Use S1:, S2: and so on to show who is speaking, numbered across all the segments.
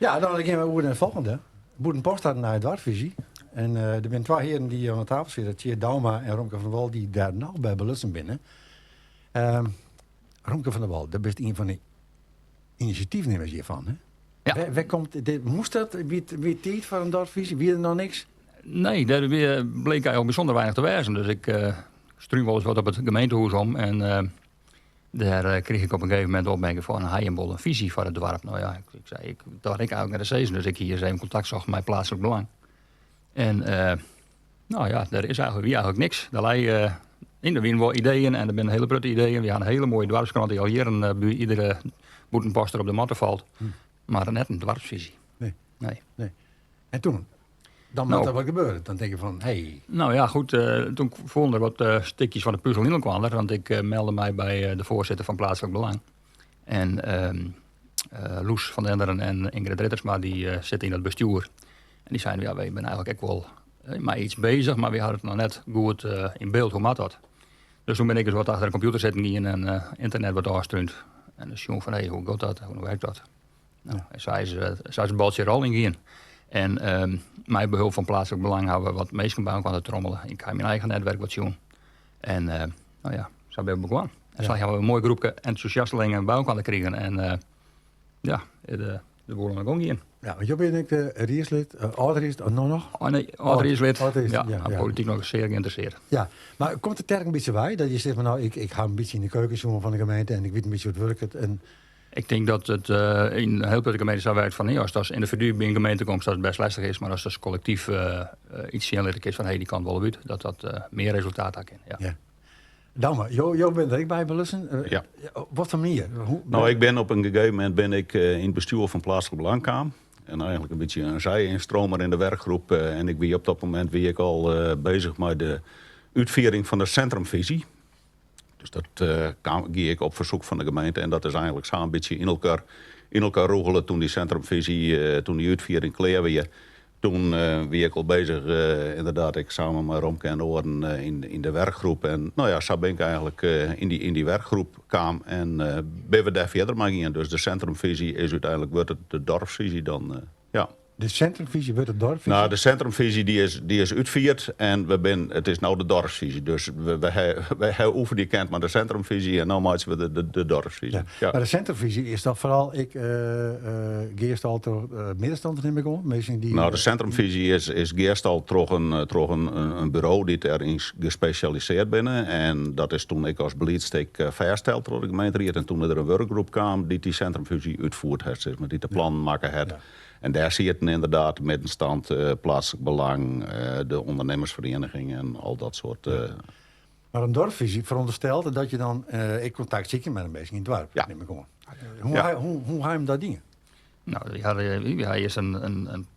S1: Ja, dan gean we oer nei it folgjende. Bûtenpost hat in nije doarpsfisy. En der binne twa hearen dy't oan de tafel sitte, Tjeerd Douma en Romke van der Wal, dy't dêr no by belutsen binne. Romke van der Wal, do bist ien fan de inisjatyfnimmers hjirfan, hè?
S2: Ja.
S1: Wêr komt dit, moast dat? Wie it tiid foar in doarpsfisy? Wie der noch niks?
S2: Nee, dêr wie, bleek eigenlijk bysûnder weinich te wêzen. Dus ik strún wolris wat op it gemeentehûs om en dêr krige ik op in gegeven momint de opmerking fan, ha jim wol in fisy foar it doarp? No ja, ik sei, ik doar ik eigenlijk net te sizzen, dus ik hie ris even kontakt socht mei Plaatselijk Belang. En no ja, der is eigenlijk, wie eigenlijk niks. Der lei, der wiene wol ideeën en der binne hiele protte ideeën. We ha in hiele moaie doarpskrant dy't al jierren by iedere Bûtenposter op de matte falt. Mar net in doarpsfisy.
S1: Nee.
S2: Nee.
S1: Nee. En toen? Dan moat der wat gebeure. Dan tink je fan, hey.
S2: No ja, goed. Toen foelen der wat stikjes fan de puzel yn elkoar. Want ik melde my by de foarsitter fan Plaatselijk Belang. En Loes van Denderen en Ingrid Rittersma dy sitte yn it bestjoer. En dy seinen, ja, wy binne eigentlik ek wol mei iets bezich, mar wy hawwe it noch net goed yn byld. Hoe moat dat? Dus toen bin ik ris wat achter de kompjûter sitten gien en ynternet wat ôfstrúnd. En dan sjoen fan, hey, hoe giet dat? Hoe werkt dat? No, en sa is, sa is it baltsje rolling gien. En mei behulp fan Plaatselijk Belang hawwe we wat minsken by elkoar te trommelen. Ik ha myn eigen netwerk wat sjoen. En no ja, sa binne we begûn. En sa hawwe we in moai groepke entûsjastelingen by elkoar krigen. En ja, de boel oan de gong gien.
S1: Ja, want jo binne ek de riedslid, âld-riedslid, no noch?
S2: Oh, nee, âld-riedslid. Ja, ja, polityk noch sear geïnteressearre.
S1: Ja, mar komt de terk in bytsje wei? Dat je sizze, no, ik ha in bytsje yn de keuken sjoen fan de gemeente en ik wit in bytsje hoe't it wurket. En
S2: Ik tink dat it yn in hiel protte gemeenten sa werkt fan ast as yndividu by in gemeente komst dat it bêst lestich is, mar ast as kollektyf iets sjen litte kinst fan hé, dy kant wolle we út, dat dat mear resultaat ha kin. Ja.
S1: Ja. Douma, jo binne der ek by belutsen.
S3: Ja.
S1: Wat foar manier?
S3: No, ik bin op in gegeven momint bin ik yn it bestjoer fan Plaatselijk Belang kaam. En eigentlik in bytsje in zij-instromer yn de werkgroep. En ik wie op dat momint wie ik al bezich mei de útfiering fan de centrumfisy. Dus dat gie ik op fersoek fan de gemeente en dat is eigentlik sa in bytsje yn elkoar, yn elkoar rûgele toen dy centrumfisy, toen dy útfiering klear wie. Toen wie ik al bezich, ynderdaad, ek samen mei Romke en oaren yn de werkgroep. En no ja, sa bin ik eigentlik yn dy werkgroep kaam en binne we dêr fierder mei gien. Dus de centrumfisy is úteinlik wurdt it de dorpsfisy dan, ja.
S1: De centrumfisy wurdt de dorpsfisy?
S3: No, de centrumfisy dy is, dy is útfierd en we bin, it is no de dorpsfisy. Dus we, we ha oefenje kind mei de centrumfisy en no meitsje we de, de, de dorpsfisy.
S1: Ja. Ja. Mar de centrumfisy is dan foaral ek gearstald troch middenstanners, nim ik oan? Minsken dy't.
S3: No, de centrumfisy is, is gearstald troch in, troch in, in buro dy't dêryn gespesjalisearre binne. En dat is toen ek as beliedsstik fêststeld troch de gemeenteried. En toen is der in wurkgroep kaam dy't dy centrumfisy útfierd hat, sis mar, dy't de plannen makke hat.
S1: Ja.
S3: En dêr sieten ynderdaad de middenstand, plaatselijk belang, de ûndernimmersferieniging en al dat soart.
S1: Mar in doarpsfisy ferûnderstelt dat je dan ek kontakt sykje mei de minsken yn it doarp,
S3: Ja.
S1: nim ik oan. Hoe,
S3: Ja.
S1: hoe ha jim dat dien?
S2: No, wy ha earst in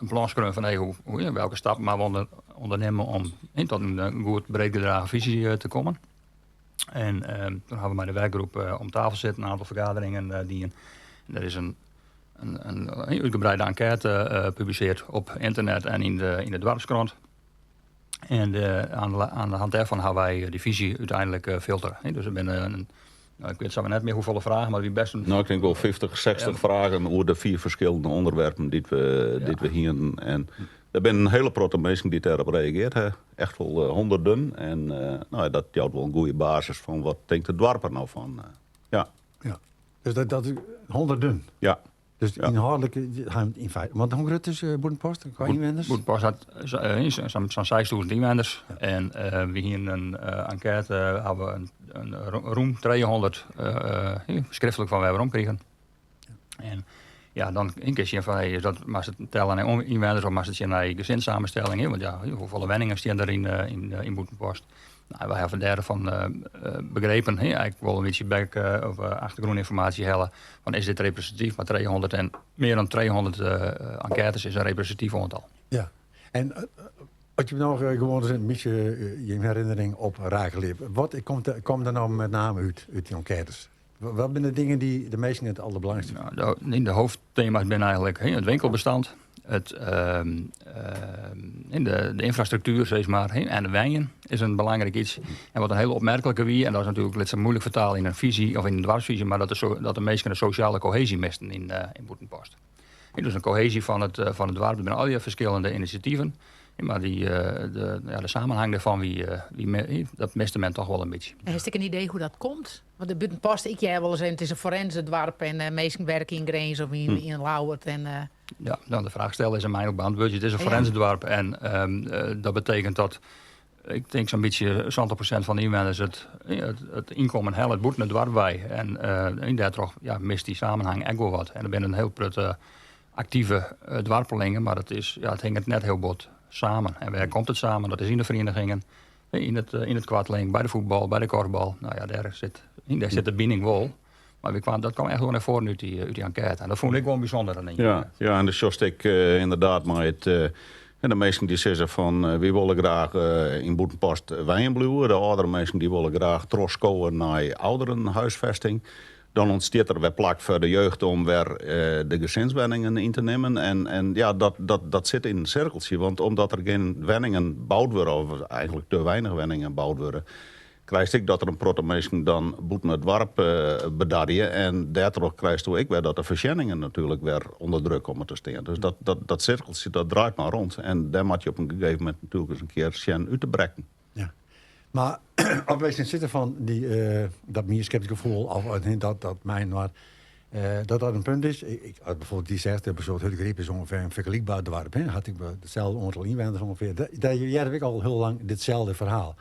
S2: plan skreaun fan hey, hoe, welke stappen moatte we ûndernimme om tot in goed breed gedragen fisy te kommen. En toen hawwe we mei de werkgroep om tafel sitten, in oantal fergaderingen dien. En der is in útgebreide enkête publisearre op ynternet en yn de doarpskrant. En oan de hân dêrfan hawwe wy dy fisy úteinlik filtere. Dus der binne, no, ik wit samar net mear hoefolle fragen, mar wie bêst in.
S3: No, ik tink wol 50, 60 fragen oer de fiif ferskillende ûnderwerpen dy't we hienen. En der binne in hiele protte minsken dy't dêrop reagearre ha. Echt wol honderden. En no, dat jout wol in goede basis fan wat tinkt it doarp der no fan. Ja.
S1: Ja. Dus dat is honderden?
S3: Ja.
S1: Dus ynhâldlik, yn feite. Want hoe grut is Bûtenpost kwa ynwenners?
S2: Bûtenpost hat sa'n 6000 ynwenners. En wy hienen in enkête, hawwe we in rûm 300 skriftlik fan wer werom krigen. En ja, dan kinst sjen fan, hey, is dat, moatst it telle nei ynwenners of moatst it sjen nei gezinssamenstelling? Want ja, hoefolle wenningen stean der yn Bûtenpost? No, wy hawwe dêrfan begrepen, hè, eigentlik wol in bytsje back of achtergrûnynformaasje helle fan is dit represintatyf, mar 300 en mear dan 300 enkêtes is in represintatyf oantal.
S1: Ja, en as je no gewoan ris in bytsje jim herinnering oprakelje, wat komt der no met name út dy enkêtes? Wat binne de dingen dy't de minsken it alderbelangrykste fine?
S2: No, de hoofdthema's binne eigentlik it winkelbestand, de ynfrastruktuer sis mar, en de wenjen is in belangryk iets. En wat in hiele opmerklike wie, en dat is natuerlik lit sich muoilik fertale yn in fisy of yn in doarpsfisy, mar dat de minsken de sosjale kohezy misten yn Bûtenpost. Dus in koheezje fan it doarp. Der binne allegear ferskillende inisjativen. Mar dy, de, ja, de samenhang dêrfan wie, wie, dat miste men toch wol in bytsje.
S4: En hast ek in idee hoe't dat komt? Want de Bûtenpost, ik hear wolris even, it is in forenzedoarp en minsken werke yn Grins of yn Ljouwert. En,
S2: Ja, nou, de fraach stelle is oan my ek beäntwurdzje. It is in forenzedoarp en dat betekent dat ik tink sa'n bytsje 70% fan de ynwenners it ynkommen hellet bûten it doarp wei. En dêrtroch, ja, mist dy samenhang ek wol wat. En der binne in hiel protte aktive doarpelingen, mar it is, ja, it hinget net hiel bot samen. En wêr komt it samen? Dat is yn de ferienigingen, yn it koartling, by de fuotbal, by de korfbal. Nou ja, dêr sit de bining wol. Mar dat kaam echt wol nei foaren út dy enkête. En dat fûn ik wol bysûnder.
S3: Ja, en dus ik ynderdaad mei it. En de minsken dy sizze fan wy wolle graach yn Bûtenpost wenjen bliuwe. De âldere minsken dy wolle graach trochskowe nei ouderenhuisvesting. Dan ûntstiet der wer plak foar de jeugd om wer de gesinswenningen yn te nimmen. En ja, dat sit yn in sirkeltsje. Want omdat der gjin wenningen boud wurde, of eigentlik te weinich wenningen boud wurde, krijst ek dat der in protte minsken dan bûten it doarp bedarje. En dêrtroch krijsto ek wer dat de foarsjenningen natuerlik wer ûnder druk komme te stean. Dus dat sirkeltsje dat draait mar rûn. En dêr moatte je op in gegeven momint natuerlik ris in kear sjen út te brekken.
S1: Ja. Mar as wy sitte fan dat mienskipsgefoel of dat mijn dat dat in punt is. Ik, bijvoorbeeld dy sizze, bijvoorbeeld Hurdegaryp is ûngefear in fergelykber doarp. Hè? Hat ek itselde oantal ynwenners ûngefear. Dêr hearde ik al hiel lang ditselfde ferhaal.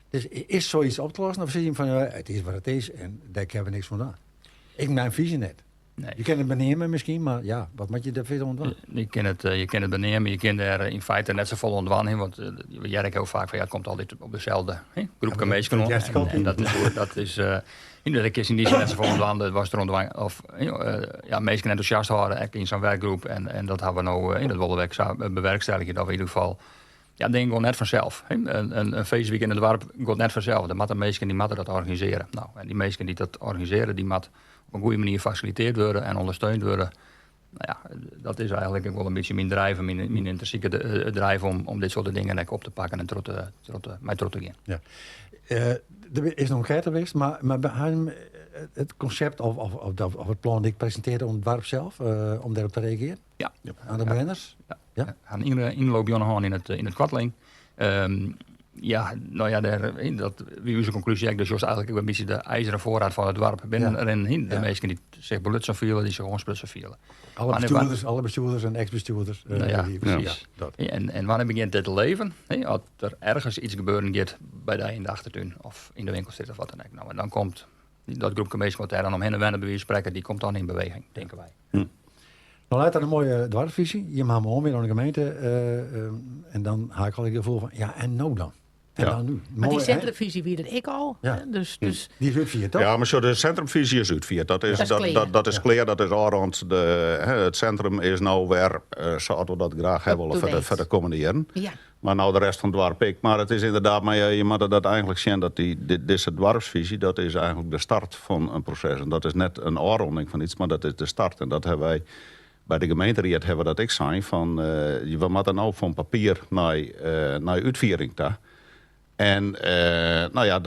S1: Dus is soks op te lossen of sizze je fan ja, it is wat it is en dêr kinne we niks fan dwaan? Ik myn fyzje net.
S2: Nee.
S1: Je kinne it beneame miskien, mar ja, wat moatte je dêr fierder oan dwaan?
S2: Je kinne it beneame, je kinne dêr yn feite net safolle oan dwaan. Hè, want we hearre ek hiel faak fan ja, it komt altyd op deselde, hè, groepke minsken oan. En dat is, dat is yn dy sin net safolle oan dwaan. Dat was der oan dwaan, of ja, minsken entûsjast hâlde, ek yn sa'n werkgroep. En dat hawwe we no, dat wolle we ek sa bewerkstelligje, dat we yn ieder gefal, ja, dingen gean net fansels. Hè. In feestwike yn it doarp giet net fansels. Der moatte minsken dy moatte dat organisearje. Nou, en dy minsken dy't dat organisearje, dy moatte op in goede manier fasilitearre wurde en ûndersteund wurde. Nou ja, dat is eigentlik ek wol in bytsje myn drive, myn yntrinsike drive om dit soarte dingen ek op te pakken en mei troch te gean.
S1: Ja. Der is noch in enkête west, mar it konsept of it plan dat ik presintearre oan it doarp sels, om dêrop te reagearjen?
S2: Ja.
S1: Oan de bewenners?
S2: Ja.
S1: Ja.
S2: Ha in ynloopjûn yn it koartling. Ja, nou ja, dêr, dat wie ús konklúzje ek. Dus just eigentlik in bytsje de ijzeren foarried fan it doarp binnen rinnen. De minsken dy't sich belutsen fiele, dy't sich oansprutsen fiele.
S1: Alle bestjoerders en eks-bestjoerders.
S2: Nou ja,
S1: die,
S2: presys.
S1: Ja, dat.
S2: En wannear begjint dit te leven? Hè, as der ergens yts gebeuren giet by dy yn de achtertún of yn de winkelstrjitte of wat dan ek. Nou, en dan komt dat groepke minsken wat dêr dan omhinne wenne, by wize fan sprekken, dy komt dan yn beweging, tinke wy.
S1: No leit der in moaie doarpsfyzje. Jim hawwe him oanbean oan de gemeente. En dan ha ik al it gefoel fan, ja, en no dan? En dan nu?
S4: Mar dy
S1: Moai, hè?
S4: sintrumfyzje wie der ek al.
S1: Ja.
S4: Hè? Dus
S1: Dy is útfierd, toch?
S3: Ja, mar sjoch, de sintrumfyzje is útfierd. Dat is,
S4: Dat is klear.
S3: Dat is klear, dat is ôfrûne. Hè, it sintrum is no wer sa't we dat graach ha wolle
S4: Up to date.
S3: foar de kommende jierren. Mar no de rest fan it doarp ek. Mar it is ynderdaad, mar ja, je moatte dat eigentlik sjen dat dizze doarpsfyzje, dat is eigentlik de start fan in proses. En dat is net in ôfrûning fan yts, mar dat is de start. En dat hawwe wy by de gemeenteried hawwe we dat ek sein fan we moatte no fan papier nei útfiering ta. En nou ja,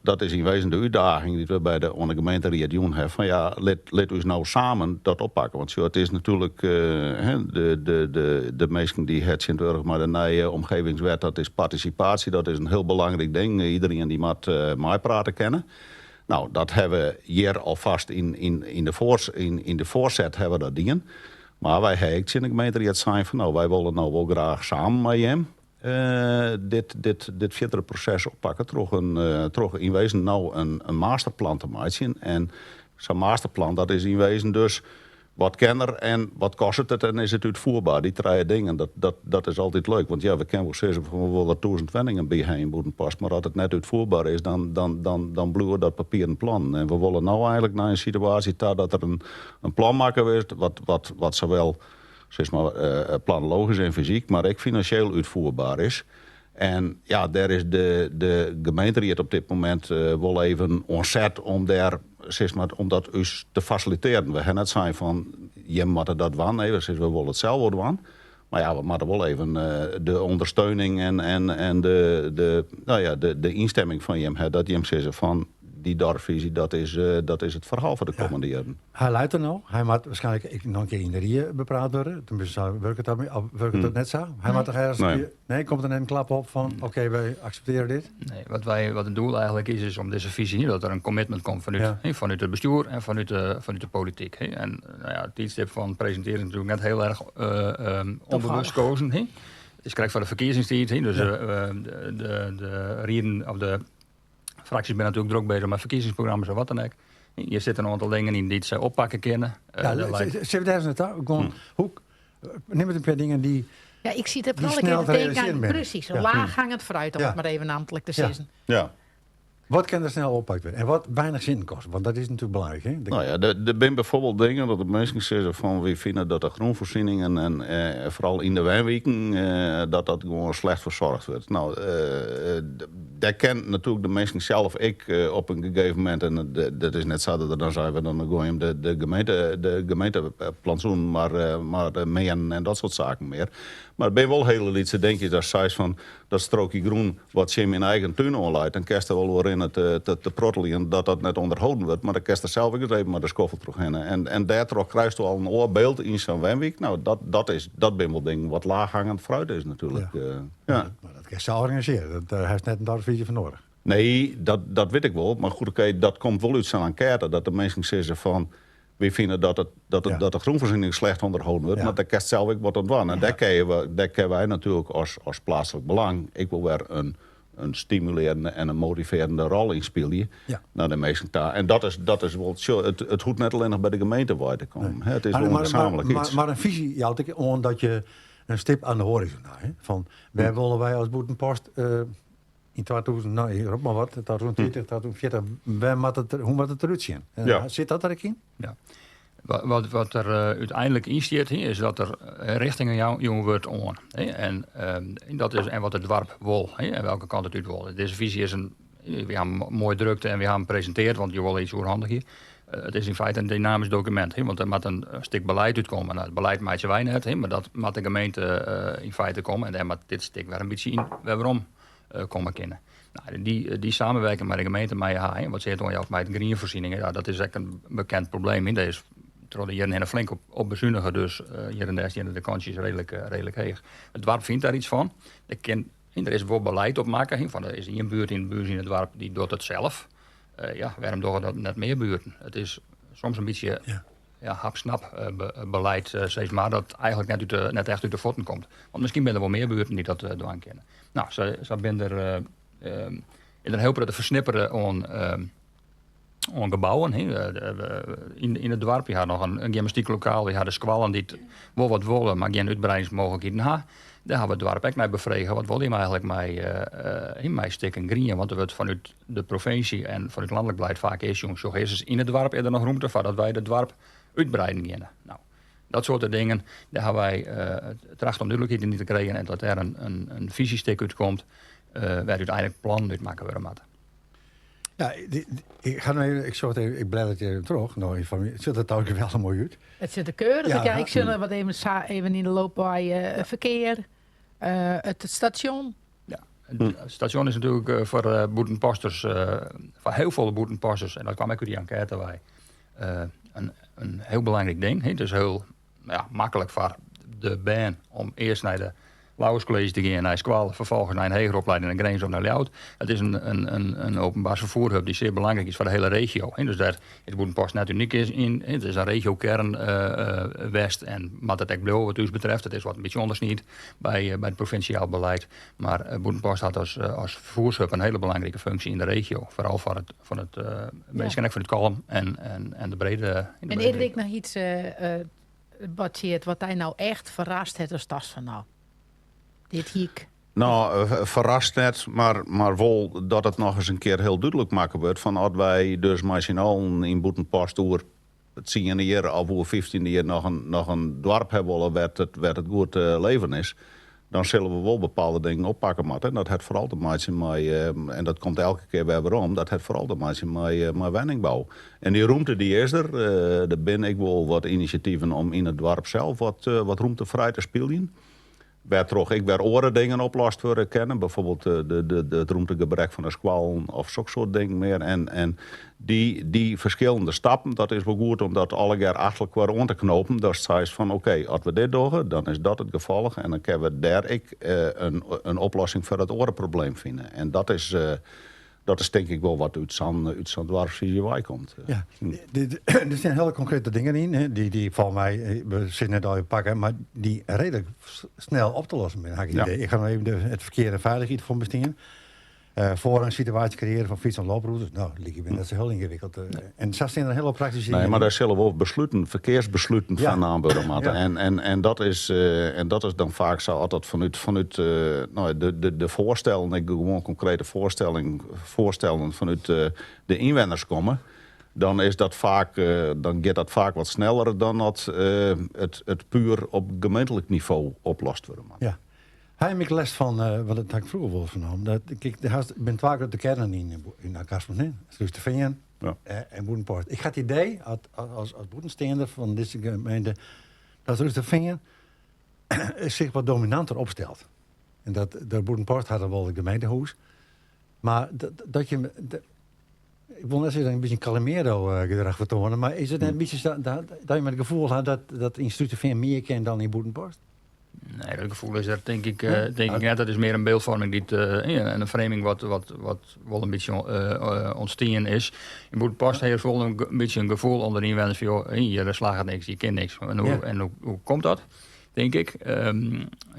S3: dat is yn wezen de útdaging dy't we oan de gemeenteried jûn hawwe. Fan ja, lit ús no samen dat oppakke. Want sjoch, it is natuerlik, hè, de minsken dy ha tsjintwurdich mei de nije omgevingswet, dat is partisipaasje, dat is in hiel belangryk ding. Iderien dy moat meiprate kinne. Nou, dat hawwe we hjir alfêst yn de foarset hawwe we dat dien. Mar wy hawwe ek tsjin de gemeenteried sein fan, nou, wy wolle no wol graach samen mei jim dit fierdere proses oppakke troch yn wezen no in masterplan te meitsjen. En sa'n masterplan, dat is yn wezen dus wat kin der en wat kostet it en is it útfierber. Dy trije dingen, dat is altyd leuk. Want ja, we kinne wol sizze fan we wolle 1000 wenningen by ha yn Bûtenpost, mar as it net útfierber is, dan bliuwe dat papieren plannen. En we wolle no eigentlik nei in situaasje ta dat der in plan makke wurdt wat sawol sis mar, planologysk en fysyk, mar ek finansjeel útfierber is. En ja, dêr is de gemeenteried op dit momint wol even oan set om dêr, sis mar, om dat ús te fasilitearjen. We hawwe net sein fan, jim moatte dat dwaan. Nee, we sizze, we wolle it sels wol dwaan. Mar ja, we moatte wol even de ûndersteuning en de, nou ja, de ynstimming fan jim ha, dat jim sizze fan, dy doarpsfisy, dat is it ferhaal foar de kommende jierren.
S1: Hy leit der no. Hy moat waarskynlik ek noch in kear yn de rie bepraat wurde. Tenminste, sa wurket dat, of wurket dat net sa? Hy moat toch ergens
S3: Nee.
S1: Nee, komt der net in klap op fan oké, wy akseptearje dit?
S2: Nee, wat it doel eigentlik is, is om dizze fisy, dat der in commitment komt fanút it bestjoer en fanút de polityk. Hè. En nou ja, it tiidstip fan presintearjen is natuerlik net hiel erch ûnbewust kozen. Hè. It is krekt foar de ferkiezingstiid, hè, dus de rieden of de fraksjes binne natuerlik drok bezich mei ferkiezingsprogramma's en wat dan ek. Hjir sitte in oantal dingen yn dy't sy oppakke kinne.
S1: Ja, sille we dêr ris nei ta? Gewoan, hoe, nim it in pear dingen dy't
S4: Ja, ik siet er
S1: die
S4: foaral
S1: snel
S4: even te
S1: te
S4: tinken aan
S1: realisearjen binne.
S4: Precies, laaghangend fruit, om it mar even amtlik te sizzen.
S1: Wat kin der snel oppakt wurde en wat weinich sinten kostet? Want dat is natuerlik belangryk. Hè?
S3: Nou ja, der binne byfoarbyld dingen dat de minsken sizze fan wy fine dat de grûnfoarsieningen en foaral yn de wenwiken dat dat gewoan slecht fersoarge wurdt. Nou, dêr kin natuerlik de minsken sels ek op in gegeven momint, en dat is net sa dat er dan sei, dan goaie jim de gemeente, de gemeenteplantsoenen mar meanen en dat soart saken mear. Mar der binne wol hiele lytse dinkjes, datst seist fan dat strookje grûn wat tsjin myn eigen tún oan leit, dan kinst der wol oer rinne te protteljen dat dat net ûnderholden wurdt, mar dan kinst der sels ek ris even mei de skoffel trochhinne. En dêrtroch krijsto al in oar byld yn sa'n wenwyk. Nou, dat binne wol dingen wat laaghangend fruit is natuerlik.
S1: Maar dat kinst sels organisearje, dêr hast net in doarpsfyzje foar nedich.
S3: Nee, dat wit ik wol. Mar goed, oké, dat komt wol út sa'n enkête, dat de minsken sizze fan, wy fine dat de grûnfoarsiening slecht ûnderholden wurdt, mar dêr kinst sels ek wat oan dwaan. En dêr kinne wy natuerlik as pleatslik belang ek wol wer in stimulearjende en in motivearjende rol yn spylje nei de minsken ta. En dat is wol, sjoch, it hoecht net allinnich by de gemeente wei te kommen.
S1: Nee.
S3: Hè, it is wol in gesamentlik iets.
S1: Mar in fisy jout ek oan dat je in stip oan de hoarizon ha. Hè? Fan wêr wolle wy as Bûtenpost yn 2000, nou, ik rop mar wat, 2030, 2040, wêr moat it, hoe moat it derút sjen? Sit dat der ek yn?
S2: Ja. Wat der úteinlik yn stiet, is dat der richtingen jûn wurdt oan. Hè, en dat is, en wat it doarp wol, hè, en welke kant it út wol. Dizze fisy is in, wy ha him moai drukt en wy ha him presintearre, want jo wolle iets oerhandigje. It is yn feite in dynamysk dokumint, hè, want der moat in stik beleid útkomme. Nou, it beleid meitsje wy net, hè, mar dat moat de gemeente yn feite komme en dêr moat dit stik wer in bytsje yn wer werom komme kinne. Nou, dy samenwerking mei de gemeente mei ha, hè, wat se oanjout mei de grienfoarsieningen, ja, dat is ek in bekend probleem. Hè. Dêr is troch de jierren hinne flink op besunige, dus hjir en dêr steane de kantsjes reedlik heech. It doarp fynt dêr iets fan. Der is wol beleid op makke, hè, fan der is ien buert yn it yn it doarp dy docht it sels. Ja, wêrom dogge dat net mear buerten? It is soms in bytsje ja, hap-snap beleid, sis mar, dat eigentlik net echt út de fuotten komt. Want miskien binne der wol mear buerten dy't dat dwaan kinne. Nou, sa binne der is der in hiel protte fersnippere oan gebouwen. Hè. Yn it doarp, wy ha noch in gymnastyklokaal, wy ha de skoallen dy't wol wat wolle, mar gjin útbreidingsmooglikheden ha. Dêr ha we it doarp ek nei befrege. Wat wolle jim eigentlik mei stikken grien? Want der wurdt fanút de provinsje en fanút lanlik beleid faak earst sjoen, sjoch earst ris yn it doarp is der noch rûmte foardat wy it doarp útbreiden geane. Nou, dat soarte dingen, dêr ha wy tracht om dúdlikheid yn te krijen en dat dêr in fisystik útkomt, wêr't úteinlik plannen út makke wurde moatte.
S1: Ja, ik ga nog even, ik zorg even, ik bladder het even terug. Nou, even van, het ziet er trouwens geweldig mooi uit.
S4: Het ziet er keurig uit. Ja, ik zie er wat even, even in de loop bij verkeer, het station.
S2: Ja, het station is natuerlik foar Bûtenposters, foar hiel folle Bûtenposters, en dat kaam ek út dy enkête wei, in hiel belangryk ding. Hè. It is hiel, ja, maklik foar de bern om earst nei de Lauwerskolleezje te gean, nei skoalle, ferfolgens nei in hegere oplieding nei Grins of nei Ljouwert. It is in openbaar fervoerhub dy't sear belangryk is foar de hiele regio. Hè. Dus dêr is Bûtenpost net unyk yn. It is in regiokern west en moat it ek bliuwe wat ús betreft. It is wat in bytsje ûndersniid by it provinsjaal beleid. Mar Bûtenpost hat as fervoershub in hiele belangrike funksje yn de regio. Foaral foar it minsken ek fan it Kollum en de brede, yn de
S4: En
S2: brede
S4: is der ek noch iets wat Tjeerd, wat dy no echt ferrast hat as tas fan nou? Dit hie ik.
S3: Nou, ferrast net, mar wol dat it noch ris in kear hiel dúdlik makke wurdt fan as wy dus mei syn allen yn Bûtenpost oer 10 jier of oer 15 jier noch in doarp ha wolle wêr't it goed leven is, dan sille we wol bepaalde dingen oppakke moatte. En dat hat foaral te meitsjen mei, en dat komt elke kear wer werom, dat hat foaral te meitsjen mei wenningbou. En dy rûmte dy is der. Der binne ek wol wat inisjativen om yn it doarp sels wat rûmte frij te spyljen. Wêrtroch ek wer oare dingen oplost wurde kinne. Bijvoorbeeld it rûmtegebrek fan de skoallen of sok soart dingen mear. En dy ferskillende stappen, dat is wol goed om dat allegear achter elkoar oan te knopen. Datst seist fan oké, as we dit dogge, dan is dat it gefolch. En dan kinne we dêr ek in oplossing foar dat oare probleem fine. En dat is tink ik wol wat út sa'n doarpsfyzje weikomt.
S1: Ja, der stean hiele konkrete dingen yn, hè, dy't folgens my, we sitte net al pakken, mar dy't reedlik snel op te lossen binne, ha ik it idee. Ik ha noch even it ferkear en feilichheid foar bestean. Foar in situaasje kreëarje fan fyts- en looproutes. Nou, liket my net sa hiel yngewikkeld. En sa stean der hiele praktyske
S3: Nee,
S1: dingen
S3: mar
S1: yn.
S3: dêr sille wol besluten, ferkearsbesluten foar naam wurde moatte. En dat is dan faak sa as dat fanút no, de foarstellen, ek gewoan konkrete foarstellen fanút de ynwenners komme, dan is dat faak, dan giet dat faak wat sneller dan dat it puer op gemeentlik nivo oplost wurde moat.
S1: Ja. Ha jim ek lêst fan, want dat ha ik froeger wol fernommen, dat kijk, der hast, binne twa grutte kearnen yn Achtkarspelen, hè? Surhústerfean en Bûtenpost. Ik ha it idee, as bûtensteander fan dizze gemeente, dat Surhústerfean sich wat dominanter opstelt. En dat de Bûtenpost hat wol it gemeentehûs, mar dat je, ik wol net sizze dat in bytsje Calimero-gedrach fertoane, mar is it net in bytsje sa dat je it gefoel ha dat yn Surhústerfean mear kin dan yn Bûtenpost?
S2: Nee, dat gefoel is der tink ik net. Dat is mear in byldfoarming dy't en in framing wat wol in bytsje ûntstien is. Yn Bûtenpost ha je wol in bytsje in gefoel ûnder de ynwenners fan joh, hjir slagget niks, hjir kin niks. En hoe komt dat, tink ik?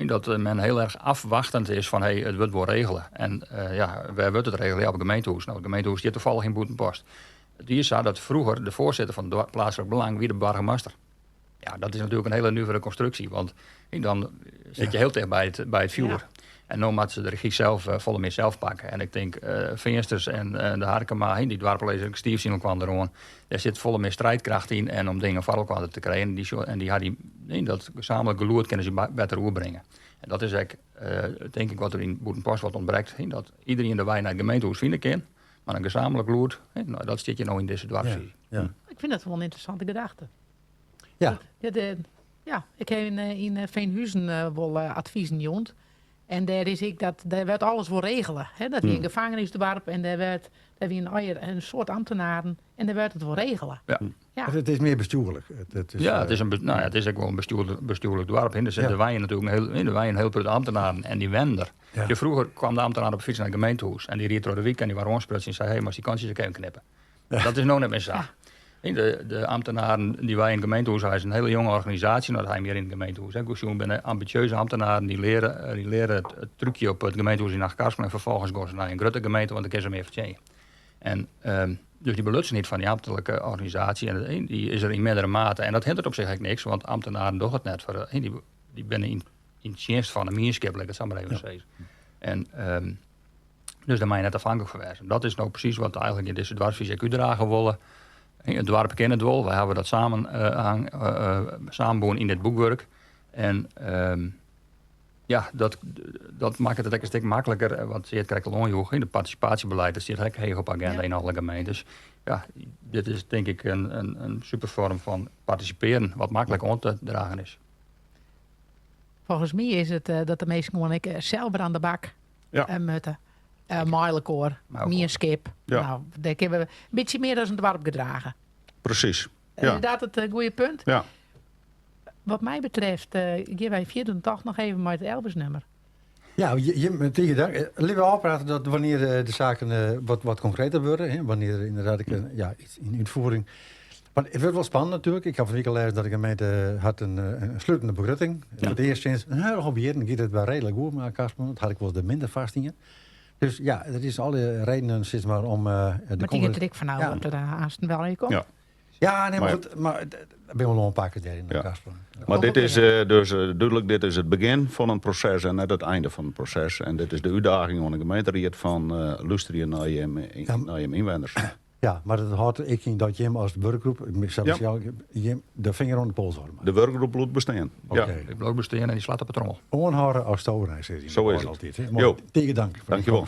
S2: Dat men hiel erch afwachtend is fan hey, it wurdt wol regele. En ja, wêr wurdt it regele? Ja, op it gemeentehûs. No, it gemeentehûs stiet tafallich yn Bûtenpost. It wie sa dat froeger de foarsitter fan it pleatslik belang wie de boargemaster. Ja, dat is natuerlik in hiele nuvere konstruksje, want dan sit je hiel ticht by it fjoer. En no moatte se de regy sels folle mear sels pakke. En ik tink Feansters en de Harkema, dy doarpen lizze ek stiif tsjin elkoar oan. Dêr sit folle mear striidkracht yn en om dingen foar elkoar te krijen. En dy ha dy, dat gezamenlijk gelûd kinne se better oerbringe. En dat is ek, tink ik, wat der yn Bûtenpost wat ûntbrekt. Dat iderien de wei nei it gemeentehûs fine kin, mar in gezamenlijk lûd, no, dat stiet hjir no yn dizze doarpsfyzje.
S4: Ik fyn dat wol in ynteressante gedachte. Ja, ik ha yn Veenhuizen wol advizen jûn. En dêr is ek dat, dêr wurdt alles wol regele. Hè? Dat wie in gefangenisdoarp en dêr wurdt, dêr wienen allegear in soad ambtenaren en dêr wurdt it wol regele. Ja.
S1: It is mear bestjoerlik. It is,
S2: Ja, it is in no ja, it is ek wol in bestjoerlik doarp. Hè. Der sitte wenje natuerlik in hiel, der wenje in hiel protte ambtenaren en dy wennen der. Ja, froeger kwam de ambtenaar op de fyts nei it gemeentehûs en dy ried troch de wyk en dy waard oansprutsen en sei, hey, moatst dy kantsjes ek even knippe. Dat is no net mear sa. De ambtenaren dy't wy yn it gemeentehûs ha, is in hiele jonge organisaasje. No, dat ha je mear yn it gemeentehûs. Hè. Goed sjoen binne ambitieuze ambtenaren dy leare it trúkje op it gemeentehûs yn Achtkarspelen en ferfolgens gean se nei in grutte gemeente, want dan kinne se mear fertsjinje. En dus dy belutsenheid fan dy ambtlike organisaasje, en dy is der yn mindere mate. En dat hinderet op sich ek niks, want ambtenaren dogge it net foar, dy binne yn tsjinst fan de mienskip, lit ik it sa mar even sizze. En dus dêr moatte je net afhanklik fan wêze. Dat is no presys wat eigenlik yn dizze doarpsfyzje ek útdrage wolle. It doarp kin it wol. Wy hawwe dat samenbûn yn dit boekwurk. En ja, dat makket it ek in stik makliker, wat Tseard krekt al oanjoech, yn it partisipaasjebeleid, dat stiet ek heech op de agenda yn alle gemeentes. Ja, dit is tink ik in superfoarm fan partisipearen, wat maklik oan te dragen is.
S4: Folgens my is it dat de minsken gewoan ek sels wer oan de bak moatte. Mei elkoar, mienskip. No, dêr kinne we in bytsje mear as in doarp gedrage.
S3: Presys. Ja.
S4: Is dat it goede punt?
S3: Ja.
S4: Wat my betreft gean wy fierder toch noch even mei it Elvis-nummer.
S1: Ja, jim, tige dank. Litte we ôfprate dat wannear de saken wat konkreter wurde, hè, wannear der ynderdaad ek ja, iets yn útfiering. Want it wurdt wol spannend natuerlik. Ik ha fan 'e wike lêzen dat de gemeente hat in slutende begrutting. Foar it earst sinds in hiele hoop jierren giet it wer reedlik goed mei Achtkarspelen. Dat ha ik wol de minder fêst yn. Dus ja, der is alle redenen sis mar om de
S4: Mar dy giet der ek fanôf dat der aansten wel in komt.
S3: Ja.
S1: Ja, nee, mar goed, mar der binne wol oanpakkers dêr yn Achtkarspelen.
S3: Mar dit is dus dúdlik, dit is it begjin fan in proses en net it einde fan it proses. En dit is de útdaging oan de gemeenteried fan lústerje nei jim ynwenners.
S1: Ja, mar dat hâldt ek yn dat jim as wurkgroep, jim de finger oan de pols hâlde moatte.
S3: De wurkgroep bliuwt bestean.
S1: Oké.
S2: Die bliuwt bestean en dy slacht op 'e trommel.
S1: Oanhâlde as toverij, sizze
S3: Sa is it.
S1: Altyd. Tige dank.
S3: Dankjewol.